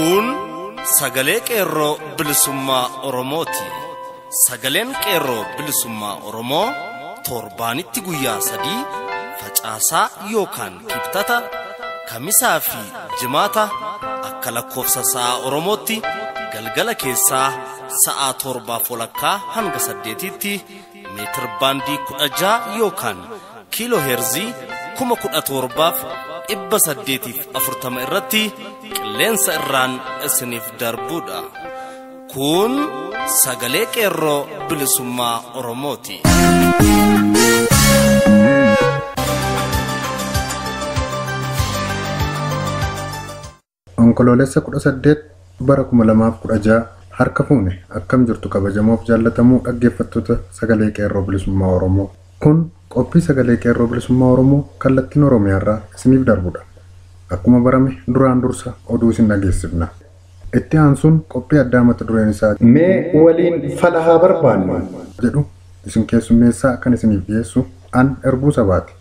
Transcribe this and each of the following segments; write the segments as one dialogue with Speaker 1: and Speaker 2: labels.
Speaker 1: Kun sagalee Qeerroo Bilisummaa Oromooti. Sagaleen Qeerroo Bilisummaa Oromoo torbaanitti guyyaa 3 facaasaa yookaan kibxata, kamisaa fi jimaata akka lakkoofsa sa'a Oromootti galgala keessaa sa'a 7:30 hanga 8tti meetir baandii 16 yookaan kiiloo heerzii 17,840 irratti qilleensa irraan isiniif darbuudha. Kun sagalee Qeerroo Bilisummaa Oromooti.
Speaker 2: Onkoloolessa 18 bara 2016 harka fuune akkam jirtu kabajamoof jaallatamuu dhaggeeffattoota sagalee Qeerroo Bilisummaa Oromoo. Kun qophii sagalee Qeerroo Bilisummaa Oromoo kallattiin Oromiyaarraa isiniif darbudha. Akkuma barame duraan dursa oduu isin dhageessifna. Itti aansuun qophii addaa mata dureen isaa
Speaker 3: Mee waliin fala haa barbaannu
Speaker 2: jedhu isin keessummeessaa kan isiniif dhiyeessu an Erbuu Sabaati.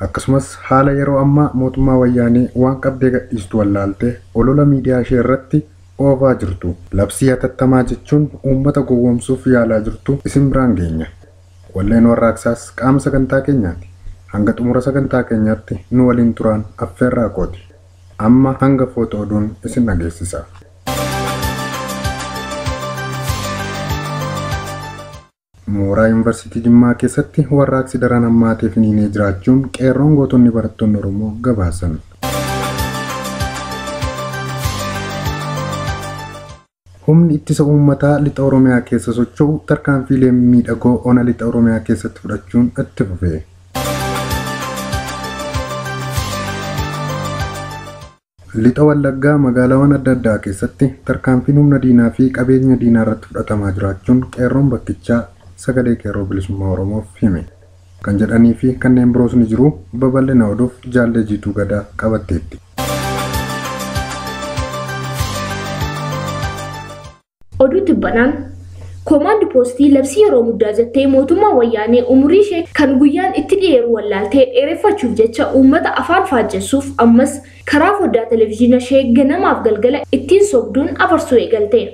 Speaker 2: Akkasumas haala yeroo ammaa mootummaa wayyaanee waan qabdee gadhiistu wallaaltee olola miidiyaa ishee irratti oofaa jirtu. Labsii hatattamaa jechuun uummata gowwoomsuuf yaalaa jirtu isin biraan geenya. Walleen warraaqsaas qaama sagantaa keenyaati. Hanga xumura sagantaa keenyaatti nu waliin turaan affeerraa kooti. Amma hanga foota oduun isin dhageessisa. Mooraa Yuunivarsiitii Jimmaa keessatti warraaqsi daran hammaatee finiinee jiraachuun qeerroon gootonni barattoonni Oromoo gabaasan. Humni ittisa uummataa lixa Oromiyaa keessa socho'u tarkaanfiilee miidhagoo ona lixa Oromiyaa keessatti fudhachuun itti fufe. Lixa Wallaggaa magaalaawwan adda addaa keessatti tarkaanfiin humna diinaa fi qabeenya diinaa irratti fudhatamaa jiraachuun qeerroon bakkichaa sagalee Qeerroo Bilisummaa Oromoof hime. Kan jedhanii fi kanneen biroos ni jiru. Babal'ina oduuf Jaallee Jiituu Gadaa qabatteetti.
Speaker 4: Oduu tibbanaan koomaandi poostii labsii yeroo muddaa jettee mootummaa wayyaanee umurii ishee kan guyyaan itti dhiyeeru wallaaltee dheereffachuuf jecha uummata afaan faajjessuuf ammas karaa foddaa televezyiina ishee ganamaaf galgala ittiin sobduun afarsuu eegalte.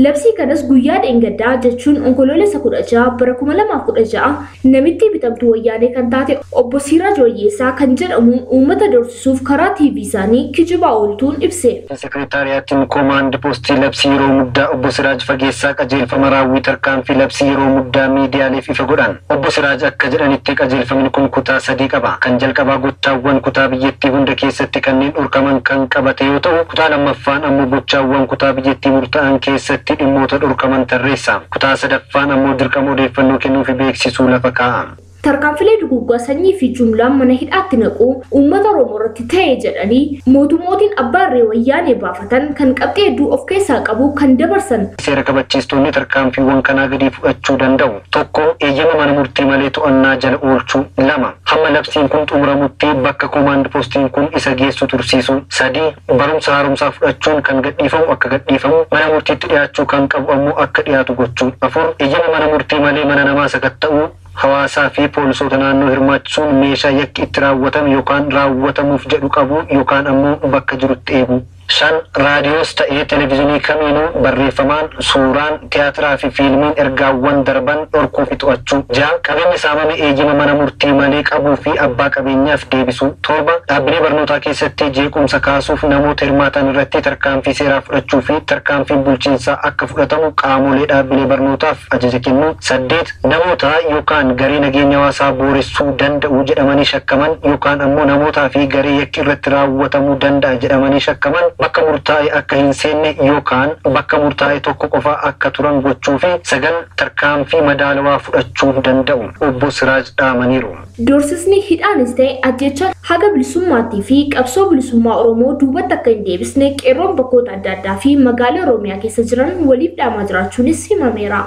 Speaker 4: Labsii kanas guyyaa dheengaddaa jechuun onkoloolessa 16 bara 2016 namitti bitamtuu wayyaanee kan taate obbo Siiraaj Wayyeessaa kan jedhamuun uummata doorsisuuf karaa TV isaanii kijibaa ooltuun ibse.
Speaker 5: Sekreetaariyaatiin koomaand poostii labsii yeroo muddaa obbo Siraaj Fageessaa qajeelfama raawwii tarkaanfii labsii yeroo muddaa miidiyaaleef ifa godhan. Obbo Siraaj akka jedhanitti qajeelfamni kun kutaa 3 qaba. Kan jalqabaa gochaawwan kutaa biyyattii hunda keessatti kanneen dhorkaman kan qabate yoo ta'u, kutaa lammaffaan ammoo gochaawwan kutaa biyyattii murtaa'an keessatti dhimmoota dhorkaman tarreessa. Kutaa sadaffaan ammoo dirqama odeeffannoo kennuu fi beeksisuu lafa kaa'a.
Speaker 4: Tarkaanfilee duguuggaa sanyii fi jumlaan mana hidhaatti naquu uummata Oromoo irratti ta'e jedhanii mootummootiin abbaa irree wayyaanee baafatan kan qabxee hedduu of keessaa qabu kan dabarsan.
Speaker 5: Seera kabachiistonni tarkaanfiiwwan kanaa gadi fudhachuu danda'u. 1. Eeyyama mana murtii malee to'annaa jala oolchuu. 2. Hamma labsiin kun xumuramutti bakka koomaand poostiin kun isa geessu tursiisuu. 3. Barumsa haaromsaa fudhachuun kan gadhiifamu akka gadhiifamu, mana murtiitti dhiyaachuu kan qabu ammoo akka dhiyaatu gochuu. 4. Eeyyama mana murtii malee mana namaa sakatta'uu. Hawaasaa fi poolisoota naannoo hirmaachisuun meeshaa yakki itti raawwatame yookaan raawwatamuuf jedhu qabu yookaan ammoo bakka jirutti eegu. 5. Raadiyoos ta'ee televezyiinii kamiinuu barreeffamaan, suuraan, tiyaatiraa fi fiilmiin ergaawwan darban dhorkuu fi to'achuu. 6. Qabeenya saamame eeyyama mana murtii malee qabuu fi abbaa qabeenyaaf deebisuu. 7. Dhaabbilee barnootaa keessatti jeequmsa kaasuuf namoota hirmaatan irratti tarkaanfii seeraa fudhachuu fi tarkaanfiin bulchiinsaa akka fudhatamu qaamolee dhaabbilee barnootaaf ajaja kennuu. 8. Namoota yookaan garee nageenya hawaasaa booressuu danda'u jedhamanii shakkaman yookaan ammoo namootaa fi garee yakki irratti raawwatamuu danda'a jedhamanii shakkaman bakka murtaa'e akka hin seenne yookaan bakka murtaa'e tokko qofa akka turan gochuu fi 9. Tarkaanfii madaalawaa fudhachuu danda'u. Obbo Siraaj dhaamaniiru.
Speaker 4: Doorsisni hidhaanis ta'e ajjechaan haga bilisummaattii fi qabsoo bilisummaa Oromoo duubatti akka hin deebisne qeerroon bakkoota adda addaa fi magaalaa Oromiyaa keessa jiran waliif dhaamaa jiraachuunis himameera.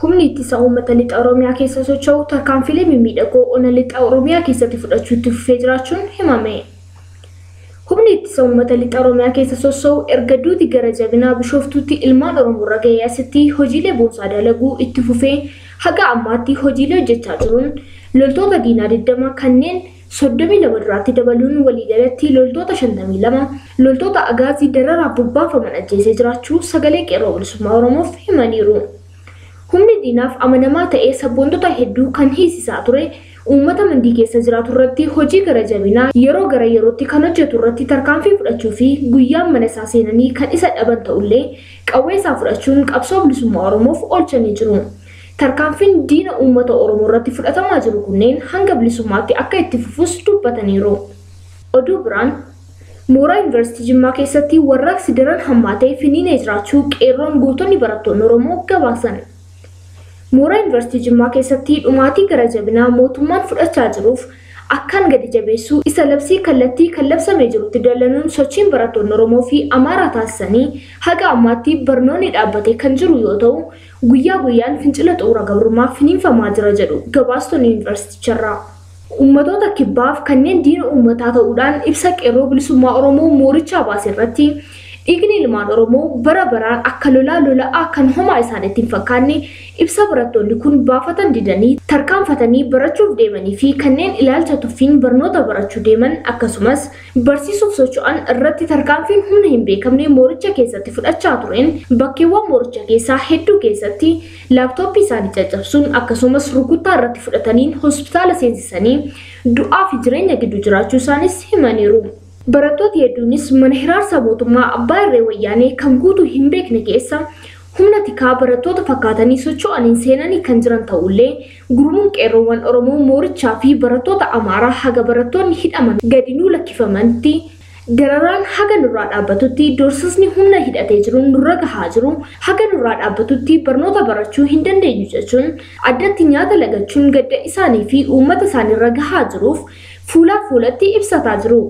Speaker 4: Humni ittisa uummata lixa Oromiyaa keessa socho'u tarkaanfiilee mimmiidhagoo ona lixa Oromiyaa keessatti fudhachuu itti fufee jiraachuun himame. Humni ittisa uummata lixa Oromiyaa keessa socho'u erga duuti gara jabinaa Bishooftuutti ilmaan Oromoo irra ga'ee asitti hojiilee boonsaa dalaguu itti fufee haga ammaatti hojiilee hojjechaa jiruun loltoota diinaa 20 kanneen 32 duraatti dabaluun waliigalatti loltoota 52 loltoota Agaazii dararaaf bobbaafaman ajjeesee jiraachuu sagalee Qeerroo Bilisummaa Oromoof himaniiru. Humni diinaaf amanamaa ta'ee sabboontota hedduu kan hiisisaa ture uummata Mandii keessa jiraatu irratti hojii gara jabinaa yeroo gara yerootti kan hojjetu irratti tarkaanfii fudhachuu fi guyyaan mana isaa seenanii kan isa dhaban ta'ullee qawwee isaa fudhachuun qabsoo bilisummaa Oromoof oolchanii jiru. Tarkaanfiin diina uummata Oromoo irratti fudhatamaa jiru kunneen hanga bilisummaatti akka itti fufus dubbataniiru. Oduu biraan mooraa Yuunivarsiitii Jimmaa keessatti warraaqsi daran hammaatee finiinee jiraachuu qeerroon gootonni barattoonni Oromoo gabaasan. Mooraa Yuunivarsiitii Jimmaa keessatti dhumaatii gara jabinaa mootummaan fudhachaa jiruuf akkaan gadi jabeessuu isa labsii kallattii kan labsamee jirutti dallanuun sochiin barattoonni Oromoo fi Amaaraa taasisanii haga ammaatti barnoonni dhaabbatee kan jiru yoo ta'u guyyaa guyyaan fincila xumura gabrummaa finiinfamaa jira jedhu gabaastonni yuunivarsiiticharraa. Ummatoota kibbaaf kanneen diina uummataa ta'uudhaan ibsa Qeerroo Bilisummaa Oromoo moorichaa baase irratti dhiigni ilmaan Oromoo bara baraan akka lolaa lola'aa kan homaa isaaniitti hin fakkaanne ibsa barattoonni kun baafatan didanii tarkaanfatanii barachuuf deemanii fi kanneen ilaalcha tuffiin barnoota barachuu deeman akkasumas barsiisuuf socho'an irratti tarkaanfiin humna hin beekamne mooricha keessatti fudhachaa tureen bakkeewwan mooricha keessaa hedduu keessatti laaptooppii isaanii caccabsuun akkasumas rukuttaa irratti fudhataniin hospitaala seensisanii du'aa fi jireenya gidduu jiraachuu isaanis himaniiru. Barattoota hedduunis mana hiraarsa mootummaa abbaa irree wayyaanee kan guutuu hin beekne keessa humna tikaa barattoota fakkaatanii socho'aniin seenanii kan jiran ta'ullee gurmuun qeerroowwan Oromoo moorichaa fi barattoota Amaaraa haga barattoonni hidhaman gadinuu lakkifamanitti dararaan haga nurraa dhaabbatutti doorsisni humna hidhatee jiru nurra gahaa jiru haga nurraa dhaabbatutti barnoota barachuu hin dandeenyu jechuun addatti nyaata lagachuun gadda isaanii fi uummata isaaniirra gahaa jiruuf fuulaa fuulatti ibsataa jiru.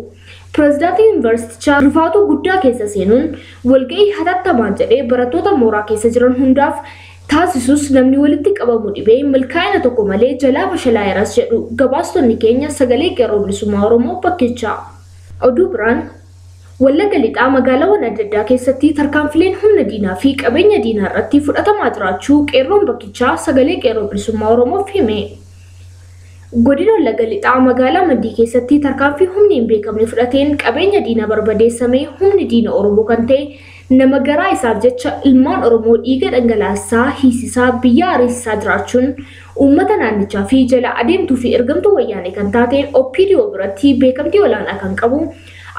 Speaker 4: Pireezidaantiin yuunivarsiitichaa rifaatuu guddaa keessa seenuun walga'ii hatattamaan jedhee barattoota mooraa keessa jiran hundaaf taasisus namni walitti qabamu dhibee milkaa'ina tokko malee jalaa fashalaa'eeras jedhu gabaastonni keenya sagalee Qeerroo Bilisummaa Oromoo bakkichaa. Oduu biraan Wallagga Lixaa magaalaawwan adda addaa keessatti tarkaanfileen humna diinaa fi qabeenya diinaa irratti fudhatamaa jiraachuu qeerroon bakkichaa sagalee Qeerroo Bilisummaa Oromoof hime. Godina Wallagga Lixaa magaalaa Mandii keessatti tarkaanfii humni hin beekamne fudhateen qabeenya diinaa barbadeessamee humni diina Oromoo kan ta'e nama garaa isaaf jecha ilmaan Oromoo dhiiga dhangalaasaa hiisisaa biyya ariisisaa jiraachuun uummata naannichaa fi jala adeemtuu fi ergamtuu wayyaanee kan taate OPDO biratti beekamtii olaanaa kan qabu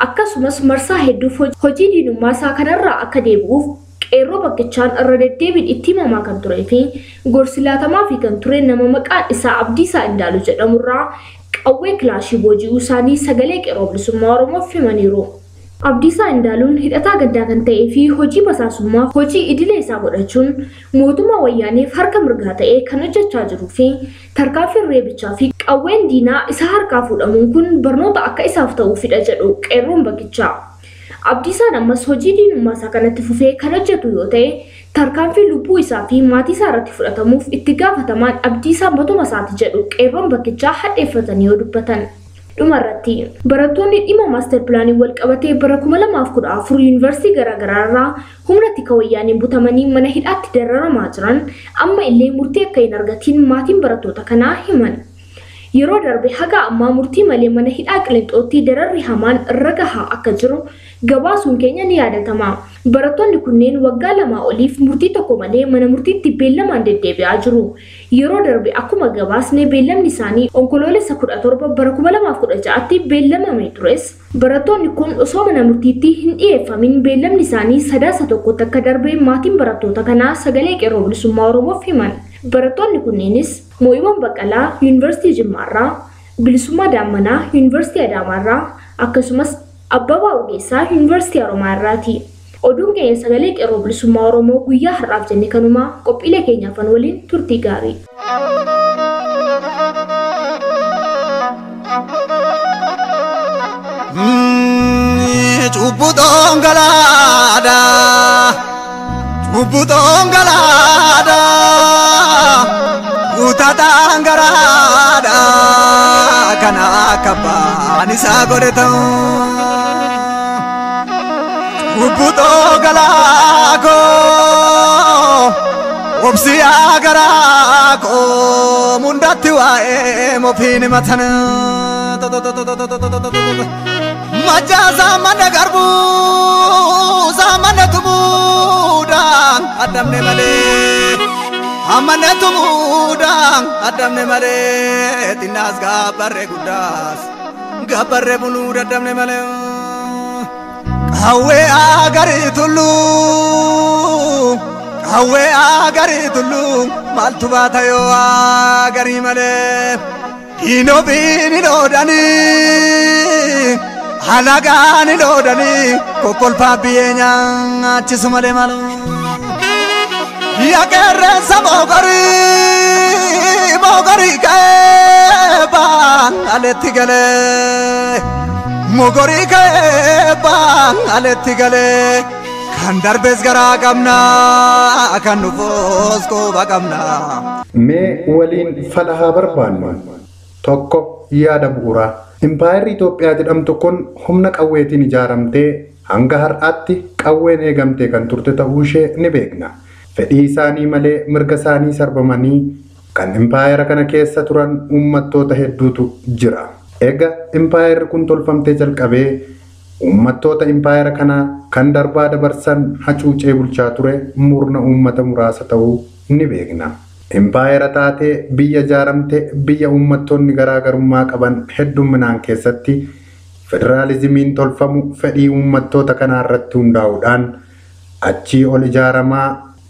Speaker 4: akkasumas marsaa hedduuf hojii diinummaa isaa kanarraa akka deebi'uuf qeerroo bakkichaan irra deddeebiin itti himamaa kan turee fi gorsi laatamaa fi kan ture nama maqaan isaa Abdiisaa Indaalu jedhamurraa qawwee kilaashii booji'uu isaanii sagalee Qeerroo Bilisummaa Oromoof himaniiru. Abdiisaa Indaaluun hidhataa gaddaa kan ta'ee fi hojii basaasummaa hojii idilee isaa godhachuun mootummaa wayyaaneef harka mirgaa ta'ee kan hojjechaa jiruu fi tarkaanfiin reebichaa fi qawween diinaa isa harkaa fuudhamuun kun barnoota akka isaaf ta'uufidha jedhu qeerroon bakkichaa. Abdiisaan ammas hojii diinummaa isaa kanatti fufee kan hojjetu yoo ta'e tarkaanfii lubbuu isaa fi maatii isaa irratti fudhatamuuf itti gaafatamaan Abdiisaa matuma isaati jedhu qeerroon bakkichaa hadheeffatanii yoo dubbatan. Dhumarratti barattoonni dhimma maaster pilaanii wal qabatee bara 2014 yuunivarsiitii garaagaraa irraa humna tika wayyaaniin butamanii mana hidhaatti dararamaa jiran amma illee murtii akka hin argatiin maatiin barattoota kanaa himan. Yeroo darbe haga ammaa murtii malee mana hidhaa Qilinxootti dararri hamaan irra gahaa akka jiru gabaasuun keenya ni yaadatama. Barattoonni kunneen waggaa 2 oliif murtii tokko malee mana murtiitti beellamaan deddeebi'aa jiru. Yeroo darbe akkuma gabaasne beellamni isaanii Onkoloolessa 17 bara 2016tti beellamamee tures. Barattoonni kun osoo mana murtiitti hin dhiyeeffamin beellamni isaanii Sadaasa 1tti akka darbe maatiin barattoota kanaa sagalee Qeerroo Bilisummaa Oromoof himan. Barattoonni kunneenis Moo'iiwwan Baqqalaa Yuunivarsiitii Jimmaarraa, Bilisummaa Daammanaa Yuunivarsiitii Adaamaarraa akkasumas Abbabaa Ogeessaa Yuunivarsiitii Oromaa irraati. Oduun keenya sagalee Qeerroo Bilisummaa Oromoo guyyaa har'aaf jenne kanumaa qophiilee keenyaafan waliin turtii gaarii.
Speaker 6: Cubbuu dhangalaadhaa, cubbuu dhangalaadhaa, guutataan garaadhaa, kana akka abbaan isaa godhe ta'u. Cubbuu dhangalaa koo, obsiyaa garaa koo, mundatti waa'ee mofiin himatan. Majaa saamana garbuu saamana tumuudhaan adamne malee amana tumuudhaan adamne malee xinnaas gaabbarree guddaas gaabbarree buluu dadhabne malee. Qawwee agarii tulluu qawwee agarii tulluu maaltu baata yoo agarii malee diinofiin hin oodanii alagaan hin oodanii kokkolfaa biyyee nyaachisu malee maaloo. Yaa qeerransa moogorii moogorii ka'ee aletti galee. Mogorii ka'ee aletti galee kan darbees garaa qabna kan nufoos quba qabna.
Speaker 2: Mee waliin fala haa barbaannu. Tokko yaada bu'uuraa. Impaayerri Itoophiyaa jedhamtu kun humna qawweetiin ijaaramtee hanga har'aatti qawween eegamtee kan turte ta'uu ishee ni beekna. Fedhii isaanii malee mirga isaanii sarbamanii kan impaayera kana keessa turan uummattoota hedduutu jira. Egaa impaayerri kun tolfamtee jalqabee uummattoota impaayera kanaa kan darbaa dabarsan hacuucee bulchaa ture murna uummata muraasa ta'uu ni beekna. Impaayera taatee biyya ijaaramte biyya uummattoonni garaagarummaa qaban hedduminaan keessatti federaalizimiin tolfamu fedhii uummattoota kanaa irratti hundaa'uudhaan achii ol ijaaramaa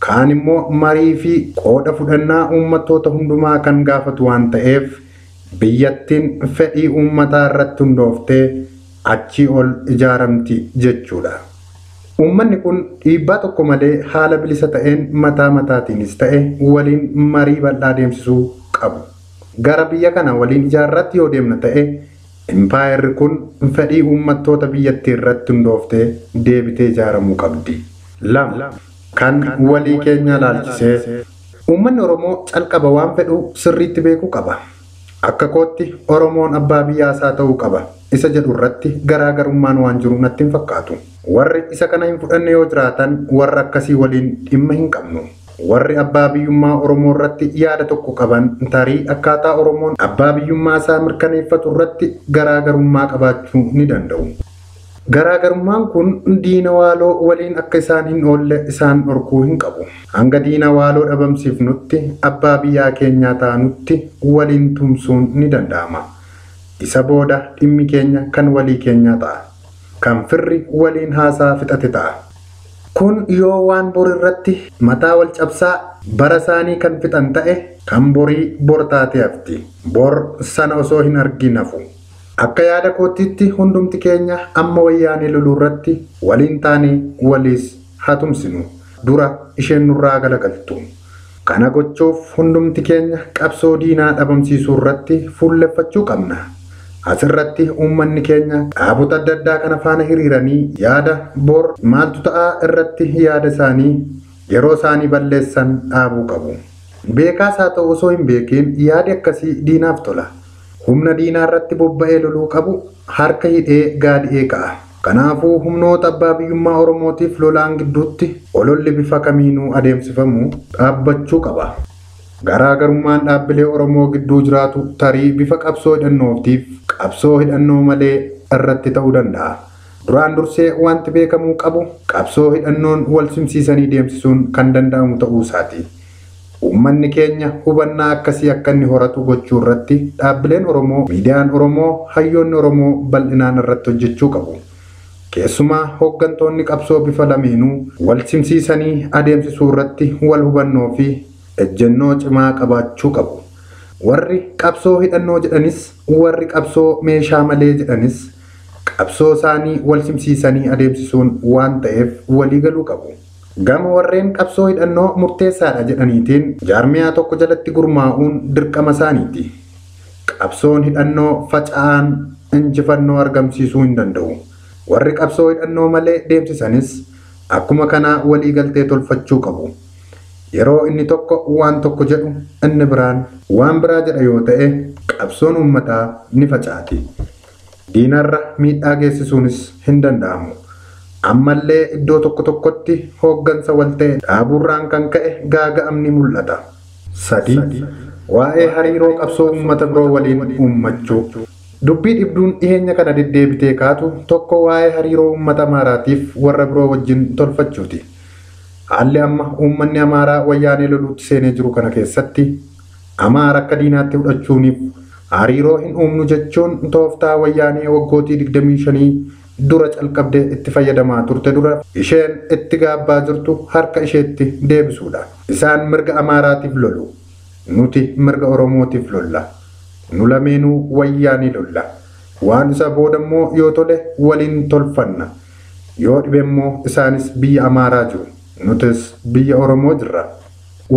Speaker 2: kaan immoo marii fi qooda fudhannaa uummattoota hundumaa kan gaafatu waan ta'eef biyyattiin fedhii uummataa irratti hundooftee achii ol ijaaramti jechuudha. Uummanni kun dhiibbaa tokko malee haala bilisa ta'een mataa mataatiinis ta'e waliin marii bal'aa deemsisuu qabu. Gara biyya kana waliin ijaarratti yoo deemna ta'e impaayerri kun fedhii uummattoota biyyattii irratti hundooftee deebitee ijaaramuu qabdi. 2. Kan walii keenya laalchisee uummanni Oromoo calqaba waan fedhu sirriitti beekuu qaba. Akka kootti Oromoon abbaa biyyaasaa ta'uu qaba. Isa jedhu irratti garaagarummaan waan jiru natti hin fakkaatu. Warri isa kana hin fudhanne yoo jiraatan warra akkasii waliin dhimma hin qabnu. Warri abbaa biyyummaa Oromoo irratti yaada tokko qaban tarii akkaataa Oromoon abbaa biyyummaa isaa mirkaneeffatu irratti garaagarummaa qabaachuu ni danda'u. Garaagarummaan kun diina waaloo waliin akka isaan hin oolle isaan dhorkuu hin qabu. Hanga diina waaloo dhabamsiifnutti abbaa biyyaa keenyaa taanutti waliin tumsuun ni danda'ama. Isa booda dhimmi keenya kan walii keenyaa ta'a. Kan firri waliin haasaa fixate ta'a. Kun yoo waan bor irratti mataa wal cabsaa bara isaanii kan fixan ta'e kan borii bor taatee hafti. Bor sana osoo hin argin hafu. Akka yaada kootiitti hundumti keenya amma wayyaanee loluu irratti waliin taanee waliis haa tumsinu. Dura isheen nurraa galagaltu. Kana gochuuf hundumti keenya qabsoo diinaa dhabamsiisuu irratti fuulleffachuu qabna. Asirratti uummanni keenya dhaabota adda addaa kana faana hiriiranii yaada bor maaltu ta'aa irratti yaada isaanii yeroo isaanii balleessan dhaabuu qabu. Beekaas haa ta'u osoo hin beekiin yaadi akkasii diinaaf tola. Humna diinaa irratti bobba'ee loluu qabu harka hidhee gaadi'ee ka'a. Kanaafuu humnoota abbaa biyyummaa Oromootiif lolaan gidduutti ololli bifa kamiinuu adeemsifamu dhaabbachuu qaba. Garaagarummaan dhaabbilee Oromoo gidduu jiraatu tarii bifa qabsoo hidhannootiif qabsoo hidhannoo malee irratti ta'uu danda'a. Duraan dursee wanti beekamuu qabu qabsoo hidhannoon wal simsiisanii deemsisuun kan danda'amu ta'uu isaati. Uummanni keenya hubannaa akkasii akka inni horatu gochuu irratti dhaabbileen Oromoo, miidiyaan Oromoo, hayyoonni Oromoo bal'inaan irratti hojjechuu qabu. Keessumaa hooggantoonni qabsoo bifa lameenuu wal simsiisanii adeemsisuu irratti wal hubannoo fi ejjennoo cimaa qabaachuu qabu. Warri qabsoo hidhannoo jedhanis, warri qabsoo meeshaa malee jedhanis qabsoo isaanii wal simsiisanii adeemsisuun waan ta'eef waliigaluu qabu. Gama warreen qabsoo hidhannoo murteessaadha jedhaniitiin jaarmiyaa tokko jalatti gurmaa'uun dirqama isaaniiti. Qabsoon hidhannoo faca'aan injifannoo argamsiisuu hin danda'u. Warri qabsoo hidhannoo malee deemsisanis akkuma kanaa waliigaltee tolfachuu qabu. Yeroo inni tokko waan tokko jedhu inni biraan waan biraa jedha yoo ta'e qabsoon uummataa ni facaati. Diinarra miidhaa geessisuunis hin danda'amu. Ammallee iddoo tokko tokkotti hooggansa wal ta'e dhaabuurraan kan ka'e gaaga'amni mul'ata. 3. Waa'ee hariiroo qabsoo uummata biroo waliin uummachuu. Dubbii dhibduun dhiheenya kana deddeebitee kaatu tokko waa'ee hariiroo uummata Amaaraatiif warra biroo wajjin tolfachuuti. Haalli amma uummanni Amaaraa wayyaanee loluutti seenee jiru kana keessatti Amaara akka diinaatti fudhachuuniif hariiroo hin uumnu jechuun tooftaa wayyaanee waggootii 25 dura calqabdee itti fayyadamaa turte dura isheen itti gaabbaa jirtu harka isheetti deebisuudha. Isaan mirga Amaaraatiif lolu. Nuti mirga Oromootiif lolla. Nu lameenuu wayyaanii lolla. Waan isa booda immoo yoo tole waliin tolfanna. Yoo dhibe immoo isaanis biyya Amaaraa jiru. Nutis biyya Oromoo jirra.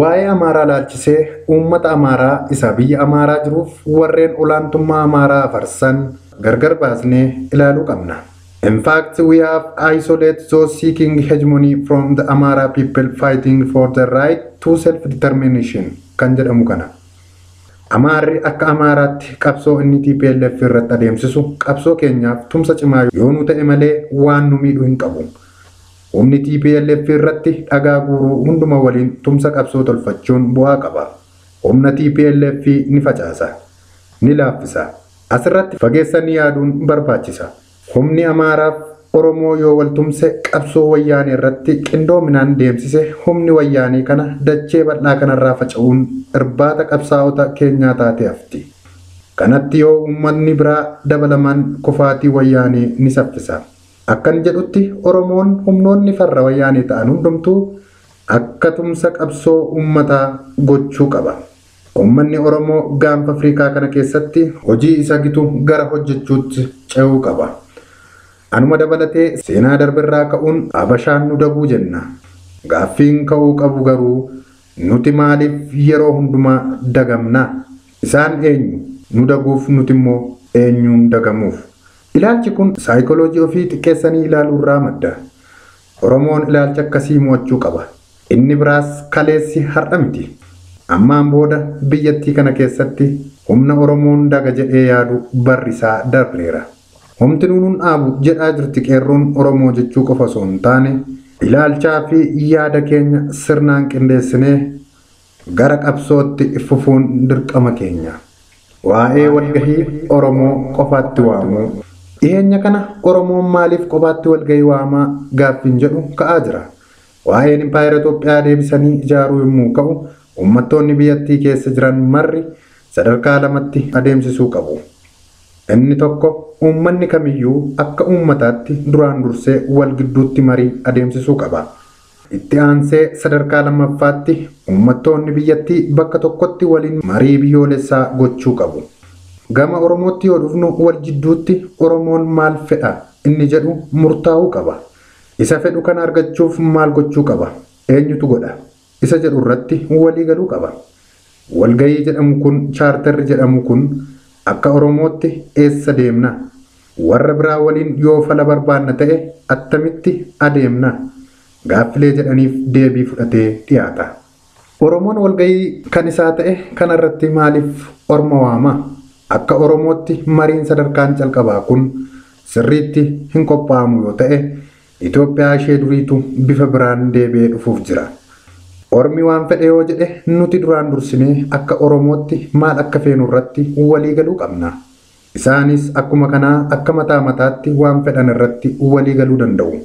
Speaker 2: Waa'ee Amaaraa laalchisee uummata Amaaraa isa biyya Amaaraa jiruuf warreen olaantummaa Amaaraa afarsan gargar baasnee ilaaluu qabna. In fact, we have isolated those seeking hegemony from the Amara people fighting for the right to self-determination kan jedhamu kana. Amaarri akka Amaaraatti qabsoo inni TPLF irratti adeemsisu qabsoo keenyaaf tumsa cimaa yoo nu ta'e malee waan nu miidhu hin qabu. Humni TPLF irratti dhagaa guuruu hunduma waliin tumsa qabsoo tolfachuun bu'aa qaba. Humna TPLF ni facaasa, ni laaffisa. Asirratti fageessanii yaaduun barbaachisa. Humni Amaaraaf Oromoo yoo wal tumse qabsoo wayyaanee irratti qindoominaan deemsise humni wayyaanee kana dachee bal'aa kanarraa faca'uun irbaata qabsaa'ota keenyaa taatee hafti. Kanatti yoo uummanni biraa dabalaman kufaatii wayyaanee ni saffisa. Akkan jedhutti Oromoon humnoonni farra wayyaanee ta'an hundumtuu akka tumsa qabsoo uummataa gochuu qaba. Uummanni Oromoo gaanfa Afrikaa kana keessatti hojii isa gitu gara hojjechuutti ce'uu qaba. Anuma dabalatee seenaa darbirraa ka'uun Habashaan nu daguu jenna. Gaaffiin ka'uu qabu garuu nuti maaliif yeroo hundumaa dagamna? Isaan eenyu? Nu daguuf nuti immoo eenyuun dagamuuf? Ilaalchi kun saayikooloojii ofii xiqqeessanii ilaaluurraa madda. Oromoon ilaalcha akkasii mo'achuu qaba. Inni biraas kaleessi har'a miti. Ammaan booda biyyattii kana keessatti humna Oromoon daga jedhee yaadu barri isaa darbeera. Homti nuun dhaabu jedhaa jirti qeerroon Oromoo jechuu qofa osoo hin taane ilaalchaa fi yaada keenya sirnaan qindeessinee gara qabsootti fufuun dirqama keenya. Waa'ee walgahii Oromoo qofaatti waamuu. Dhiheenya kana Oromoon maaliif qofaatti walgahii waamaa gaaffiin jedhu ka'aa jira. Waa'een impaayera Itoophiyaa deebisanii ijaaruu yommuu ka'u uummattoonni biyyattii keessa jiran marri sadarkaa lamatti adeemsisuu qabu. Inni tokko uummanni kamiyyuu akka uummataatti duraan dursee wal gidduutti marii adeemsisuu qaba. Itti aansee sadarkaa lammaffaatti uummattoonni biyyattii bakka tokkotti waliin marii biyyoolessaa gochuu qabu. Gama Oromootti yoo dhufnu wal jidduutti Oromoon maal fedha inni jedhu murtaa'uu qaba. Isa fedhu kana argachuuf maal gochuu qaba? Eenyutu godha? Isa jedhu irratti walii galuu qaba. Walgahii jedhamu kun chaartarri jedhamu kun akka Oromootti eessa deemna? Warra biraa waliin yoo fala barbaanna ta'e attamitti adeemna? Gaaffilee jedhaniif deebii fudhatee dhiyaata. Oromoon walgahii kan isaa ta'e kanarratti maaliif Orma waama? Akka Oromootti mariin sadarkaan calqabaa kun sirriitti hin qophaa'amu yoo ta'e Itoophiyaa ishee duriitu bifa biraan deebi'ee dhufuuf jira. Ormi waan fedhe yoo jedhe nuti duraan dursinee akka Oromootti maal akka feenu irratti walii galuu qabna. Isaanis akkuma kanaa akka mataa mataatti waan fedhan irratti walii galuu danda'u.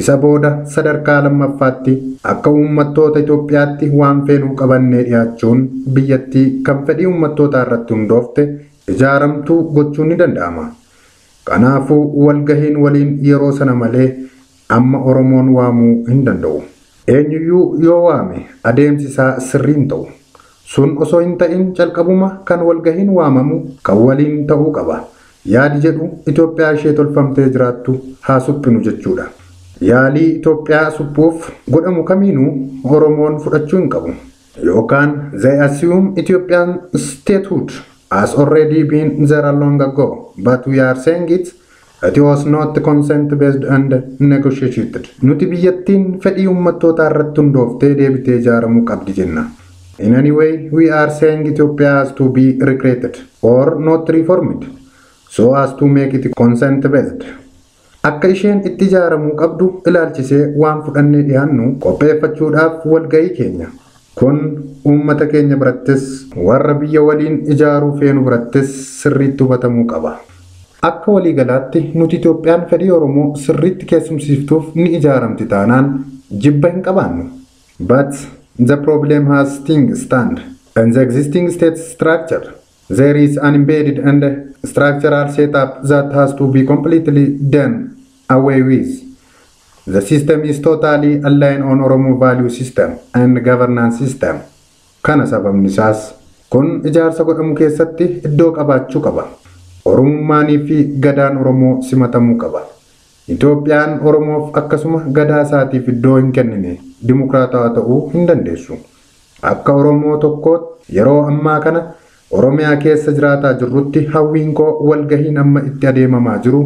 Speaker 2: Isa booda sadarkaa lammaffaatti akka uummattoota Itoophiyaatti waan feenuu qabannee dhiyaachuun biyyattii kan fedhii uummattootaa irratti hundoofte ijaaramtuu gochuun ni danda'ama. Kanaafuu walgahiin waliin yeroo sana malee amma Oromoon waamuu hin danda'u. Eenyuyyuu yoo waame adeemsi isaa sirrii hin ta'u. Sun osoo hin ta'in calqabuma kan walgahiin waamamu kan waliin ta'uu qaba. Yaadi jedhu Itoophiyaa ishee tolfamtee jiraattu haa suphinu jechuudha. Yaalii Itoophiyaa suphuuf godhamu kamiinuu Oromoon fudhachuu hin qabu. Yookaan they assume Ethiopian statehood has already been there long ago, but we are saying it It was not consent based and negotiated. Nuti biyyattiin fedhii uummattootaa irratti hundooftee deebitee ijaaramuu qabdi jenna. In any way, we are saying Ethiopia has to be recreated or not reformed so as to make it consent based. Akka isheen itti ijaaramuu qabdu ilaalchisee waan fudhannee dhiyaannu qopheeffachuudhaaf walgahii keenya. Kun uummata keenya birattis warra biyya waliin ijaaruu feenu birattis sirriitti hubatamuu qaba. Akka waliigalaatti nuti Itoophiyaan fedhii Oromoo sirriitti keessumsiiftuuf ni ijaaramti taanaan jibba hin qabaannu. But the problem has things stand in the existing state structure. There is an embedded and structural setup that has to be completely done away with. The system is totally aligned on Oromo value system and governance system. Kana sababni isaas kun ijaarsa godhamu keessatti iddoo qabaachuu qaba. Oromummaanii fi gadaan Oromoo simatamuu qaba. Itoophiyaan Oromoof akkasuma gadaa isaatiif iddoo hin kennine dimokiraatawaa ta'uu hin dandeessu. Akka Oromoo tokkootti yeroo ammaa kana Oromiyaa keessa jiraataa jirrutti hawwiin koo walgahiin amma itti adeemamaa jiru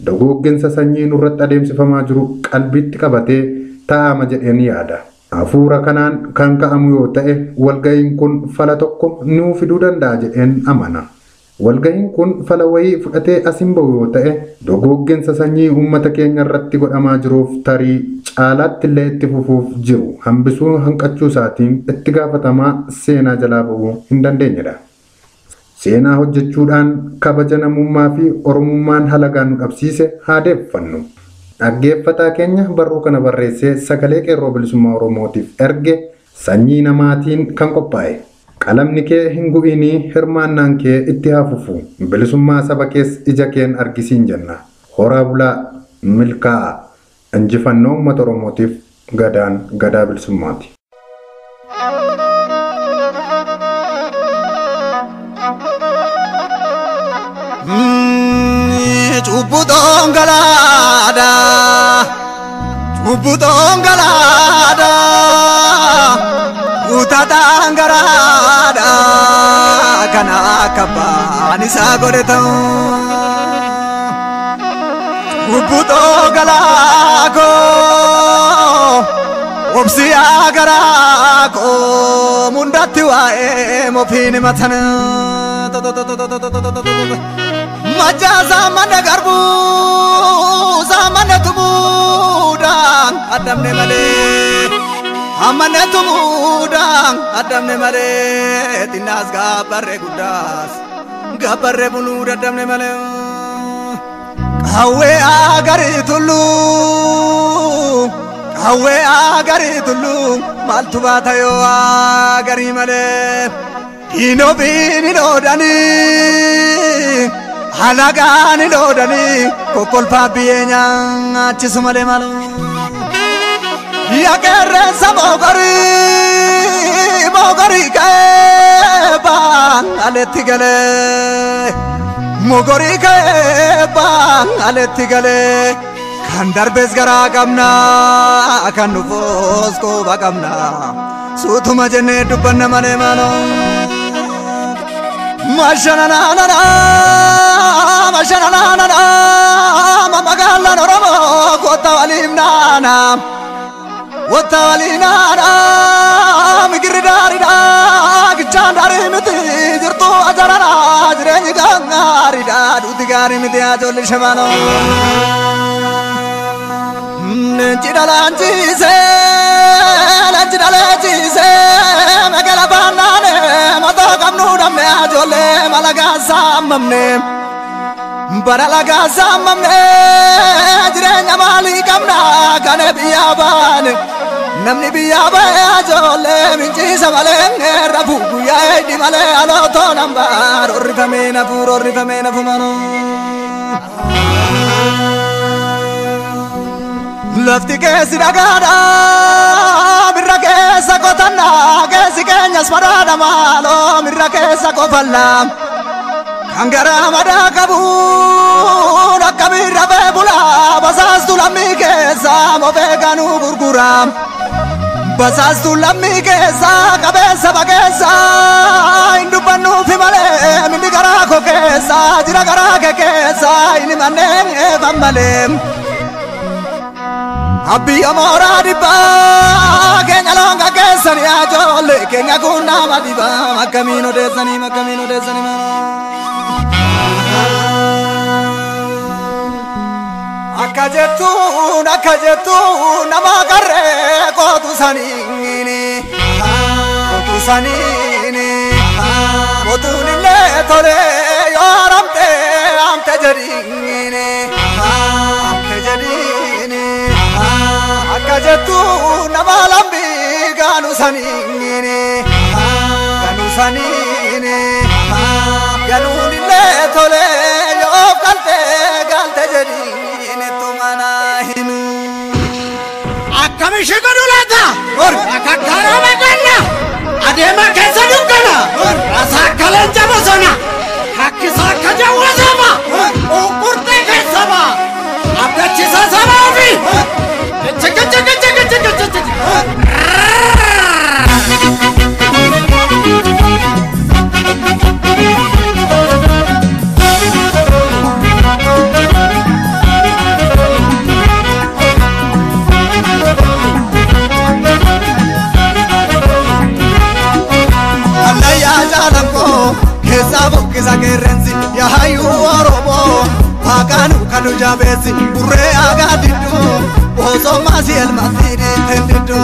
Speaker 2: dogoogginsa sanyii nurratti adeemsifamaa jiru qalbitti qabatee taa'ama jedheen yaada. Hafuura kanaan kan ka'amu yoo ta'e walgahiin kun fala tokko nuu fiduu danda'a jedheen amana. Walgahiin kun fala wayii fudhatee as hin bahu yoo ta'e dogoogginsa sanyii uummata keenya irratti godhamaa jiruuf tarii caalaatti illee itti fufuuf jiru hambisuu hanqachuu isaatiin itti gaafatamaa seenaa jalaa ba'uu hin dandeenyedha. Seenaa hojjechuudhaan kabaja namummaa fi Oromummaan halagaan nu dhabsiise haa deeffannu. Dhaggeeffataa keenya barruu kana barreessee sagalee qeerroo bilisummaa Oromootiif erge sanyii namaatiin kan qophaa'e. Qalamni kee hin gu'inii hirmaannaan kee itti haa fufu. Bilisummaa saba kees ija keen argisiin jenna. Horaa bulaa milkaa'aa. Injifannoo uummata Oromootiif gadaan gadaa bilisummaati.
Speaker 6: Cubbutoon galaadha, cubbutoon galaadha, kutataan garaadha, kana akka abbaan isaa godhe ta'u. Cubbutoo galaa koo, obsiyaa garaa koo, mundatti waa'ee mofiin himatan. Majaa mana garbuu mana tumuudhaan adamne malee amane tumuudhaan adamne malee xinnaas gaabbarree guddaas gaabbarree buluu dadhabne malee. Qawwee agarii tulluu qawwee agarii tulluu maaltu baata yoo agarii malee diinofiin hin oodhanii. Halagaan hin oodhanii kokkolfaa biyyee nyaachisu malee maaloo. Yaa qeerransa mogorii mogorii ka'ee baan aletti galee mogorii ka'ee baan aletti galee kan darbes garaa qabna kan dhufus quba qabna suutuma jennee dubbanna malee maaloo. Mashananana, mashananana, mamagaalaan Oromoo kota waliin naana, kota waliin naana, migirri daariidha, gichaan daarii miti, jirtu ajarana, jireenyi gaariidha, duuti gaarii miti ajoolli shamanoo. Leenci dhalaanchiisee, leenci dhaleechiisee, magala baanaane, mataa qabnu dhabne ajoollee malagaa saamamne. Bara lagaa saamamne, jireenya maalii qabna kana biyyaa baane. Namni biyyaa bahe ajoollee minciisa malee rafuu guyyaa eedhi malee alootoo nambaa rorrifamee nafuu rorrifamee nafu manoo. Lafti keessi dhagaadha, mirra keessa qotanna, keessi keenyas madaadha maaloo mirra keessa qofalla. Kan garaa madaa qabuun akka mirra fee bula, basaastu lammii keessa mofee kanuu gurgura. Basaastu lammii keessa qabeessa bageessa, hin dubbannuufi malee minni garaa koo keessa, jira garaa kee keessa, inni manneen eefan malee. Abiyya mooraa dhibbaa keenya loonga keessanii ajoollee keenya kun nama dhibaa akkamiin odeessanii akkamiin odeessanii. Akka jettuun akka jettuun nama qarree kootu saniini. Saniini Otuun illee tolee yoo haramte amte jedhiini amte jedhiini akka jettu nama lambii gaanu saniini gaanu saniini galuun illee tolee yoo galte galte jedhiini tumana hinu.
Speaker 7: Akkamishi godhu laata? Akakkaraa maqanna! Adeema keessa dukkana! Rasaakka leenca bosona! Hakkisaa akka jawwa saba! Uqurtee keessa ba'a! Abdachiisaa saba ofii! Chika chika chika chika chika!
Speaker 6: Keessa buqqisa qeerrensi yaayyuu Oromoo waaqaanu kanu jabeessi burree agaa diddu osoo maasii elmatti dhiitteen diddu.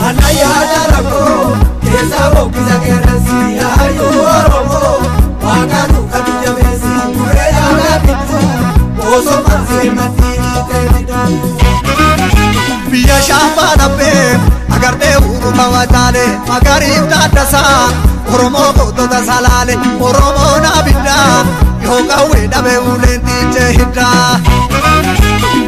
Speaker 6: Mallayyaa jaalakoo keessa buqqisa qeerrensi yaayyuu Oromoo waaqaanu kanu jabeessi burree agaa diddu osoo maasii elmatti dhiitteen diddu. Biyya shaampaa dhabbee agartee uumama wajaalee magariif daaddasaa. Oromoo gootota salaale Oromoo naabiddaa yoo qawwee dhabe uleen tiichee hiddaa.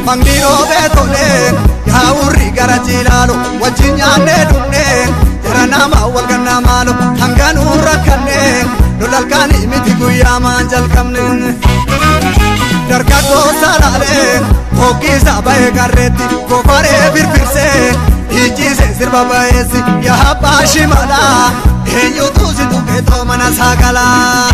Speaker 6: Mangni roobee tolee yaa'urri gara jiilaalu wajjin nyaannee dhugnee jara nama wal gannaa maalu hanganuu rakkannee lolalkaanii miti guyyaa maan jalqabne. Dargaggoo salaalee hoggiisa ba'ee qarreetti gofaree firfirsee dhiichise sirba ba'eessi yaa abbaa shimalaa. Eenyutu si tuqeetoo mana saagalaa?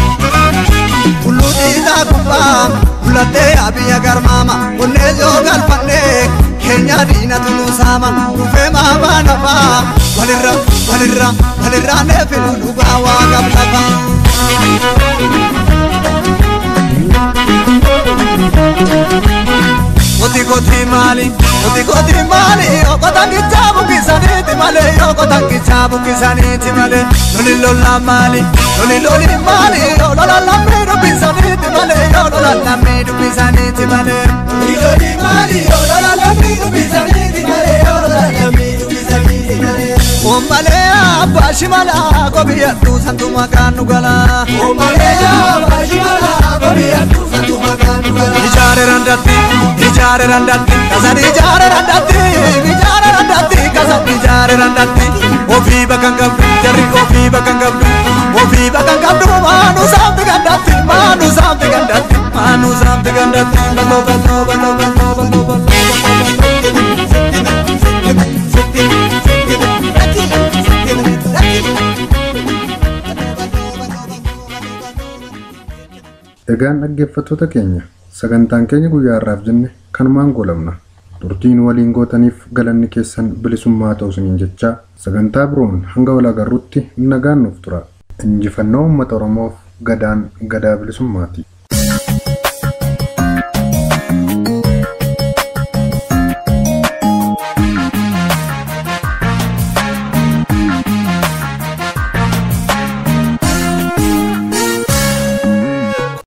Speaker 6: Tulluu dhiisaa gubbaa mul'attee yaa biyya garmaama onnee yoo galfannee keenya diinatu nu saama dhufee maafaa nafaa walirra walirra walirraa neefilu dhugaa waa qablafa. Koti koti maali koti koti maali okotan kichaa buqqisaniiti malee okotan kichaa buqqisaniiti malee loli lola maali loli loli maali lola lammii dubbisaniiti malee lola lammii dubbisaniiti malee loli loli maali lola lammii dubbisaniiti malee lola lammii dubbisaniiti malee. Ommalee abbaa shimalaa kobiyyattuu santu maqaan nu galaa. Ommalee abbaa shimalaa kobiyyattuu santu maqaan nu galaa. Ijaare randatti ijaare randatti kasan ijaare randatti ijaare randatti kasan ijaare randatti ofii bakka hin qabdu jarri ofii bakka hin qabdu ofii bakka hin qabdu maanu saamti gandatti maanu saamti gandatti maanu saamti gandatti baloo baloo baloo baloo baloo baloo.
Speaker 2: Egaan dhaggeeffattoota keenya sagantaan keenya guyyaa har'aaf jenne kanumaan goolabna. Turtiin waliin gootaniif galanni keessan bilisummaa ta'u isiniin jechaa sagantaa biroon hanga wal agarruutti nagaan nuuf tura. Injifannoo uummata Oromoof gadaan gadaa bilisummaati.